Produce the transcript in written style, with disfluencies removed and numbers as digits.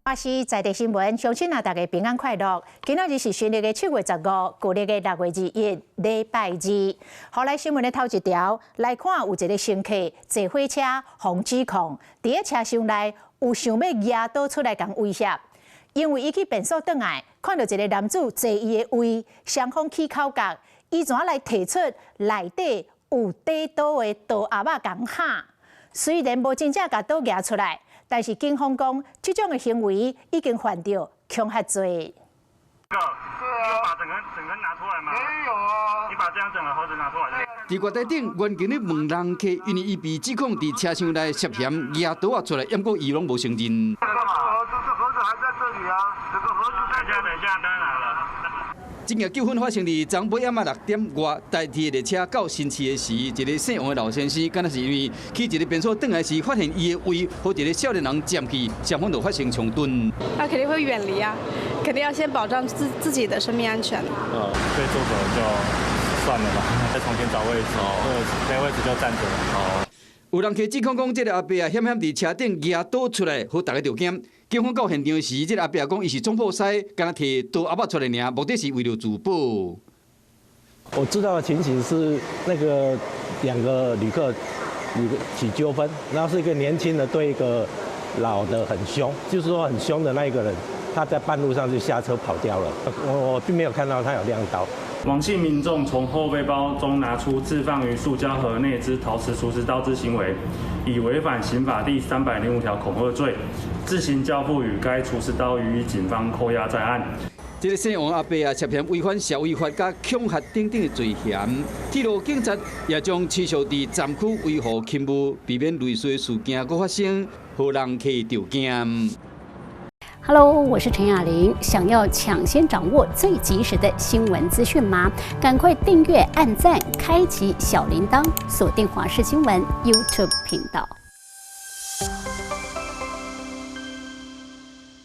華視在地新聞，相信啊大家平安快樂。今仔日是新曆的7月15，舊曆的6月21，禮拜二。好來新聞的頭一條來看，有一个乘客坐火車，予指控，佇咧車廂內有想欲攑刀出來共威脅，因為伊去便所轉來，看著一个男子坐伊的位，雙方起口角，伊怎來提出內底有底刀的刀盒仔共嚇，雖然無真正共刀攑出來。但是警方講，這種的行為已經犯著恐嚇罪。哥，你有把整個整個拿出來嗎？沒有啊。你把這樣整個盒子拿出來。佇月台頂，原警咧問人客，因為伊被指控佇車廂內涉嫌攑刀仔出來，毋過伊攏無承認。這個盒子還在這裡啊，這個盒子在。等一下，等一下，當然了。這件糾紛發生佇昨晡暗仔6點外，台鐵列車到新市的時，一个姓王的老先生，敢若是因為去一个便所轉來時，發現伊的位予一个少年人佔去，雙方就發生衝突。那肯定會遠離啊，肯定要先保障自己的生命安全。被坐走就算了吧，再重新找位置，沒位置就站着。哦。有人客指控講，這个阿伯啊，險險佇車頂攑刀出來，予逐家著驚。警方到現場時，這个阿伯講，伊是總鋪師，敢若提刀盒仔出來爾，目的是為了自保。我知道的情形是，那個兩個旅客起糾紛，然後是一個年輕的對一個老的很兇，就是說很兇的那一個人，他在半路上就下車跑掉了。我並沒有看到他有亮刀。王姓民眾從後背包中拿出置放於塑膠盒內之陶瓷廚師刀之行為，已違反刑法第305條恐嚇罪，自行交付與該廚師刀予以警方扣押在案。這个姓王阿伯啊，涉嫌違反社會法佮恐嚇等等的罪嫌，鐵路警察也將持續佇站區維護勤務，避免類似的事件閣發生，予人客著驚。 Hello，我是陳雅玲。想要搶先掌握最及時的新聞資訊嗎？趕快訂閱、按讚、開啟小鈴鐺，鎖定華視新聞 YouTube 頻道。